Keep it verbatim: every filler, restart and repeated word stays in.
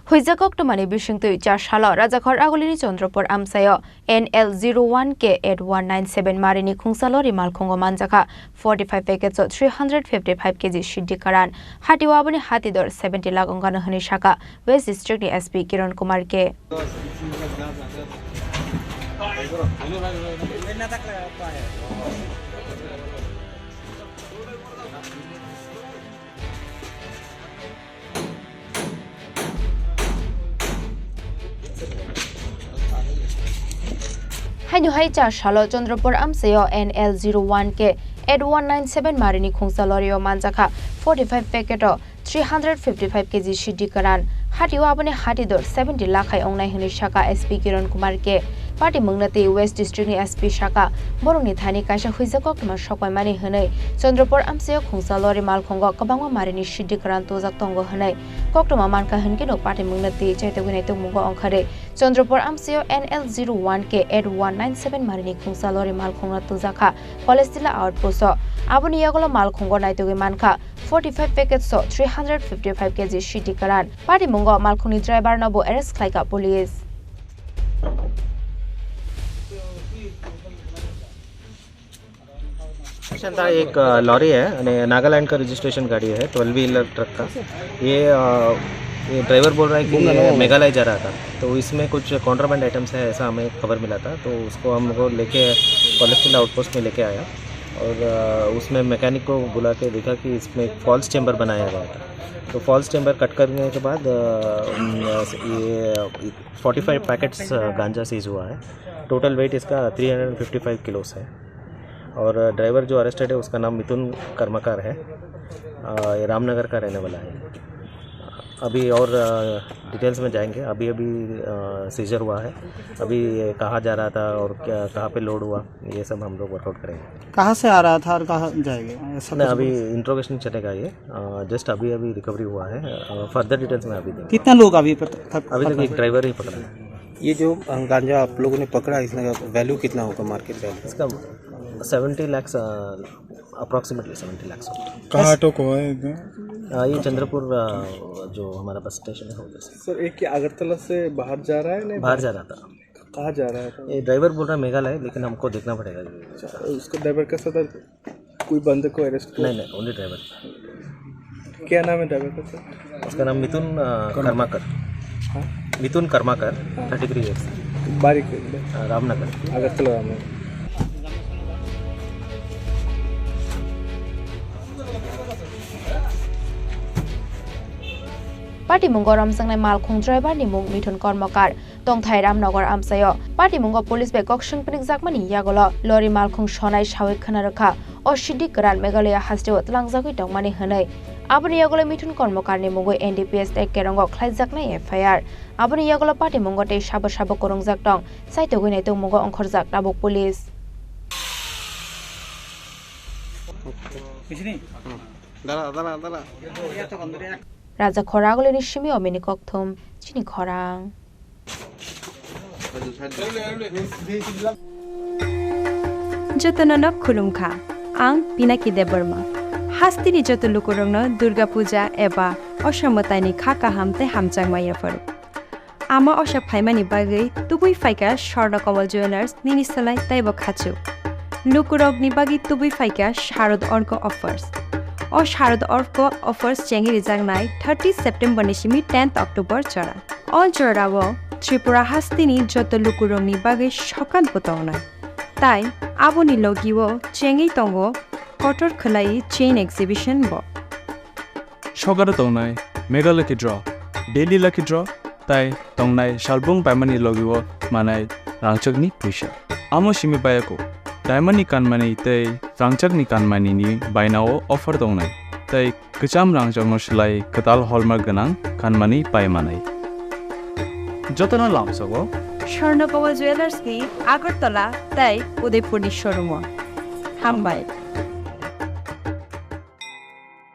Huijak koktwmani bisingtwi char salo Rajakhor Agulini Chandrapur amchaio N L zero one K eight one nine seven marini khungsa lori malkhungo manjakha forty-five packets o three hundred fifty-five K G siddi karan. Hatio aboni hati dor seventy lakh wngkha hwnwi sakha West District ni S P Kiran Kumar K. Haino hai char salo Chandrapur amchaio N L zero one K eight one nine seven marini khungsa lorio manjakha forty-five packet o three hundred fifty-five K G siddi karan. Hatio aboni hati dor seventy lakh hai wngnai hwnwi sakha S P Kiran Kumar K. Party mungna twi West District ni S P sakha, borokni thani kaisa huijak koktwma sokpaimani hwnwi Chandrapur amchaio khungsa lori malkhungo kwbangma marini siddi karan tujak tongo hwnwi koktwma mankha hwnkhe no party mungna twi chaitogwi naitokmungo ongkhorwi Chandrapur amchaio N L zero one K eight one nine seven marini khungsa lori malkhungno tujakha Palestila outpost o. Aboni yagulo malkhungo naitogwi mankha forty-five packets o three hundred fifty-five K G siddi karan. Party mungo malkhungni driver no bo arrest khlaikha police. Action था, एक, अ, लॉरी है, यानी नागालैंड का रजिस्ट्रेशन गाड़ी है, twelve wheeler truck का। ये, अ, ये ड्राइवर बोल रहा है कि ये मेघालय जा रहा था, तो इसमें कुछ कॉन्ट्राबैंड आइटम्स है, ऐसा हमें खबर मिला था, तो उसको हम वो लेके कॉलेज आउटपोस्ट में लेके आया और, अ, उसमें मैकेनिक को बुला के देखा कि इसमें फॉल्स चेम्बर बनाया गया था। तो फॉल्स चेम्बर कट करने के बाद, अ, उम, ये फोर्टी फ़ाइव पैकेट्स, अ, गांजा सीज हुआ है। टोटल वेट इसका थ्री हंड्रेड फिफ्टी फ़ाइव किलोस है। और ड्राइवर जो अरेस्टेड है, उसका नाम मिथुन कर्माकर है। अ, ये रामनगर का रहने वाला है। अभी और, अ, डिटेल्स में जाएंगे। अभी, अभी, अ, सीजर हुआ है। अभी ये कहाँ जा रहा था और क्या, कहाँ पे लोड हुआ, ये सब हम लोग वर्कआउट करेंगे। कहाँ से आ रहा था और कहाँ जाएगा, ऐसा नहीं, कुछ अभी बोल- इंट्रोगेशन चलेगा ये। अ, जस्ट अभी, अभी रिकवरी हुआ है। अ, फर्दर डिटेल्स में अभी देंगे। कितना लोग अभी पक-, पक-, अभी तक पकड़ा एक है? ड्राइवर ही पकड़ा है। ये जो, अ, गांजा आप लोगों ने पकड़ा, इसका वैल्यू कितना होगा मार्केट वैल्यू? इसका सेवेंटी लाख्स, अ, अप्रॉक्सीमेटली सेवेंटी लाख्स होगा। कहाँ अटक हुआ है इधर? अ, ये चंद्रपुर, अ, जो हमारा बस स्टेशन है, उधर से। सर, एक क्या अगरतला से बाहर जा रहा है, नहीं? बाहर जा रहा था। कहाँ जा रहा था? ये ड्राइवर बोल रहा है मेघालय, लेकिन हमको देखना पड़ेगा। अच्छा, उसको ड्राइवर के साथ कोई बंदे को अरेस्ट किया? नहीं, नहीं, ओनली ड्राइवर। क्या नाम है ड्राइवर का, सर? उसका नाम मिथुन, अ, कर्माकर। हाँ? मिथुन कर्माकर, हाँ। Thirty three years. बारी के? अ, रामनगर। अगरतला Ramnagar. Party mungo romjaknai malkhung driver ni mung Mithun Kormokar, tongthai Ramnagar amchaio. Party mungo police bai kok swng phunukjakmani yagulo lori malkhung sonai sawi khwna rwkha. O siddi kwran Meghalaya hasteo tlangjagwi tongmani hwnwi. Aboni yagulo Mithun Kormokar ni mungwi N D P S tei Kerongo khlaijaknai F I R. Aboni yagulo party mungo tei sabo sabo kwrwngjak tong, chaitogwi naitok mungo ongkhorjak tabuk police. Dala, dala, dala. Raja Khoragulini simi omini kokthum, chini khorang. Jotono no khulumkha, ang Pinaki Debbarma. Hasteni joto lukurokno Durga Puja eba Osha mwtaini kha kaham tei hamjakma yapharo. Ama Osha phaimani bagwi tubui phaikha Swarna Kamal Jewellers nini slai teibo khachuk. Lukurokni bagwi tubui phaikha Sharad Orko Offers. O Sharad Orko Offers chengwi rijaknai thirty September ni simi tenth October jora. O jorao Tripura hasteni joto lukurokni bagwi sokat bo tongnai. Tai aboni logio chengwi tongo kotor khwlai chain exhibition bo. Sokaro tongnai Mega Lucky Draw, Daily Lucky Draw, tai tongnai salbung paimani logio manai rangchakni puisa. Amo simi bayako, diamond ni kanmani tei rangchakni kanmani ni bainao offer tongnai, tei kwcham rangchakno swlai kwtal hallmark gwnang kanmani pai manai. Jotono lamsogo Swarna Kamal Jewellers ni Agartala tei Udaipur ni showroom o. Hambai.